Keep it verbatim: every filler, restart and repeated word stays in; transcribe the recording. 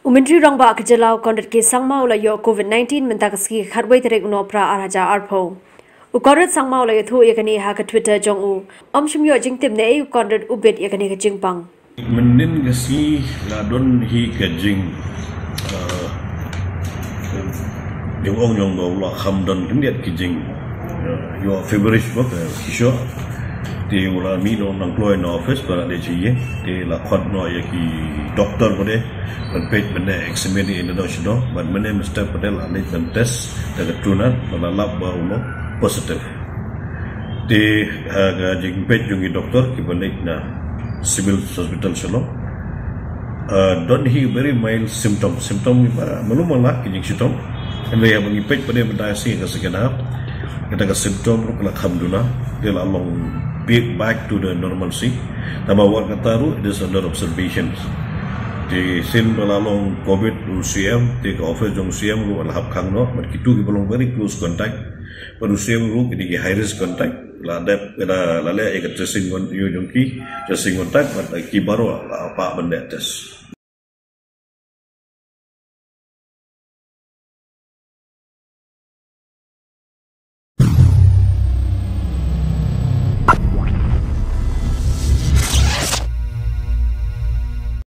U Myntri Rangbah ka jylla u Conrad K Sangma u la ïoh COVID nineteen mynta ka sngi khatwei tarik u Nohprah ar hajar arphew. U Conrad Sangma u la ïathuh ïa kane ha ka Twitter jong u. Ym shym ïoh jingtip ne ei u Conrad u bit ïa kane ka jingpang. Mynnin ka sngi la don hi ka jing, eh, jingong jong u ba u la kham don khyndiat ki jing, eh, ïoh feverish ba ka ki shuh. Te u la mih noh nang kloi na office ba la dei sha ïing. Te la khot noh ïa ki doktor ba dei ban peit ban examine ïa ïa noh sha noh. Bad mynne mynstep ba dei la leit ban test da ka tunat ba la lap ba u long positive. Te ha ka jingpeit jong ki doktor kiba leit na Civil Hospital Shillong, ah, don hi very mild symptom. Symptom ni ba malu mala ki jingshitom. Hynrei haba ngi peit pat mynta ka sngi ka second half, kata ka symptom ruh ka la kham duna. Te la long back, back to the normalcy. Tangba wat kata ruh it is under observation. Te shisien ba la long COVID u C M, te ka office jong u C M ruh la hap khang noh bad kitu kiba long very close contact. Bad u C M ruh ki dei ki high risk contact. La dep, la, la leh ïa ka tracing jong ki, tracing contact bad ki baroh la pah ban leh test.